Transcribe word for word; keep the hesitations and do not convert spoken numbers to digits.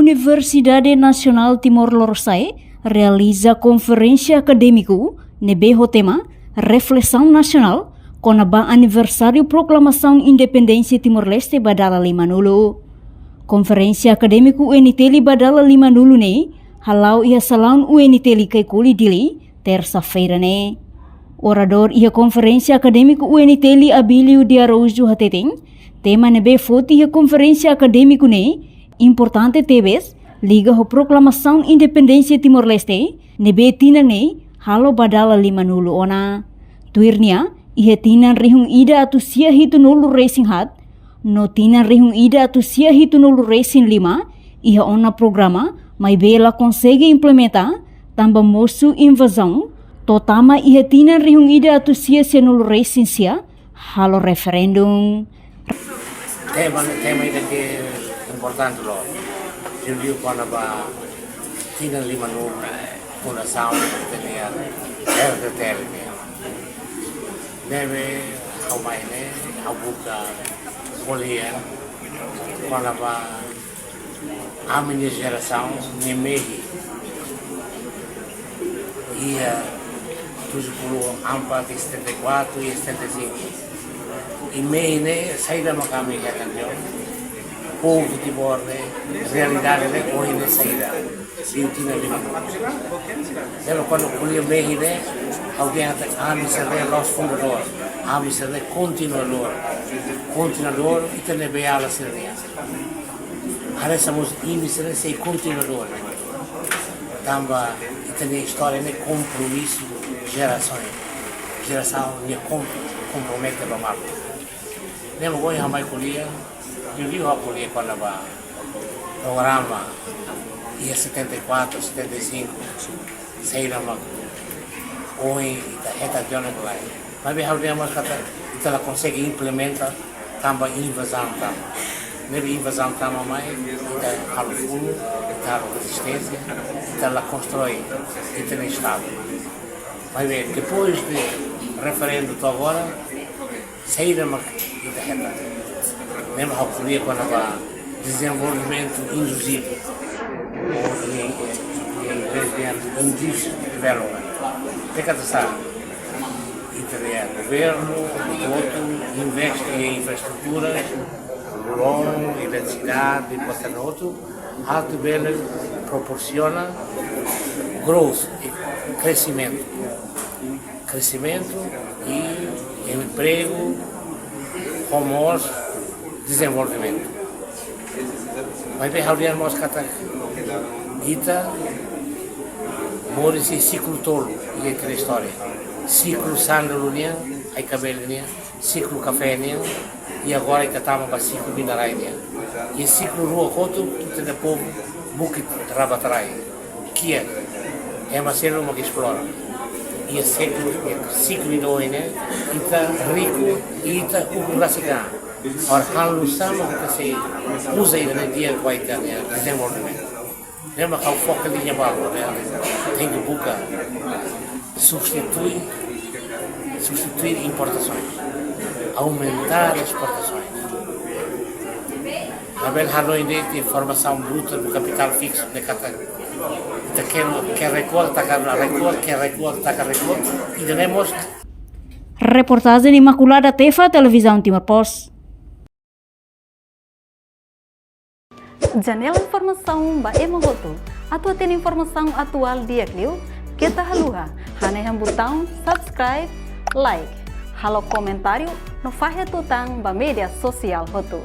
Universidade Nasionál Timor Lorosa'e realiza konferénsia akadémiku ne'ebé ho tema Reflesaun Nasionál kona-ba aniversáriu proklamasaun independénsia Timor-Leste ba dala limanulu. Konferénsia akadémiku U N T L ba dala limanulu ne'e hala'o iha salaun U N T L Caicoli, Dili, tersa-feira ne'e. Oradór iha konferénsia akadémiku U N T L, Abílio de Araújo, hateten tema ne'ebé foti iha konferénsia akadémiku ne'e importante tebes, liga ho proklamasaun independénsia Timor-Leste ne'ebé tinan ne'e halo ba dala limanulu ona. Tuir nia, iha tinan rihun ida atus sia hitunulu resin haat no tinan rihun ida atus sia hitunulu resin lima iha ona programa, maibé la konsege implementa tanba mosu invazaun, to'o tama iha tinan rihun ida atus sia sianulu resin sia halo referendum. Tema, tema ida ke importante loos. Liuliu kona-ba tinan limanulu fundasaun ita-nia R T T L nian. Ne'ebé ha'u mai ne'e, ha'u buka ko'alia kona-ba ami-nia jerasaun nia mehi iha tujuh puluh empat, setenta e quatro e setenta e cinco. I mehi ne'e saida mak ami hetan tiha ona. Povu Timor ne'e, realidade ne'e, ohin ne'e saida. Liu tinan limanulu. Ne'ebé kuandu ko'alia mehi ne'e, ha'u dehan katak ami sira ne'e la'ós fundadór, ami sira ne'e kontinuadór. Kontinuadór, ita ne'ebé ala sira ne'e. Haree saida mós imi sira ne'e sei kontinuadór. Tanba ita-nia istória ne'e kompromisu jerasaun, jerasaun ne'e kom-, kompromete ba malu. Ne'ebé ohin ha'u mai ko'alia, liuliu ha'u ko'alia kona-ba programa iha setenta e quatro, setenta e cinco, saida mak ohin ita hetan tiha ona ka lae. Maibé ha'u dehan mós katak ita la konsege implementa tanba invazaun tama. Ne'ebé invazaun tama mai, ita halo funu, ita halo rezisténsia, ita la konstroi ita-nia Estadu. Maibé depois de referendu to'o agora, saida mak ita hetan. Ne'ebé ha'u ko'alia kona-ba dezenvolvimentu inkluzivu, ou em, em inglês dehan inclusive development. Ne'e katak sá, ita-nia governu, ita hotu investe em infraestrutura, loron, eletrisidade, buat hotu, atu bele proporsiona growth, kresimentu. Kresimentu i empregu, ho mós dezenvolvimentu. Maibé ha'u dehan mós katak ita moris iha siklu tolu iha ita-nia istória. Siklu sándalu nian, ai-kabele nian, siklu kafé nian, i agora ita tama ba siklu mina-rai nian. I siklu rua hotu, ita-nia povu buka ita-nia rai. Kiak, ema seluk mak esplora. Iha siklu, iha siklu ida ohin ne'e, ita riku, ita ukun rasik an. Agora halo saida mak ita sei uza ida-ne'e di'ak ba ita-nia dezenvolvimentu. Ne'ebé ha'u foka liña balu, ne'e, tenke buka substitui, substituir importações, aumentar exportações. Labele halo ida-ne'e formasaun bruta do kapitál fiksu, ne'e katak ita ke, ke rekua, taka rekua, ke rekua, taka rekua, ida-ne'e mós. Reportajen Imaculada Tefa, Televizaun Timor Post. Janela informasaun ba ema hotu. Atu hatene informasaun atuál di'ak liu, keta haluha hanehan butaun subscribe, like, halo komentáriu no fahe tutan ba média sosiál hotu.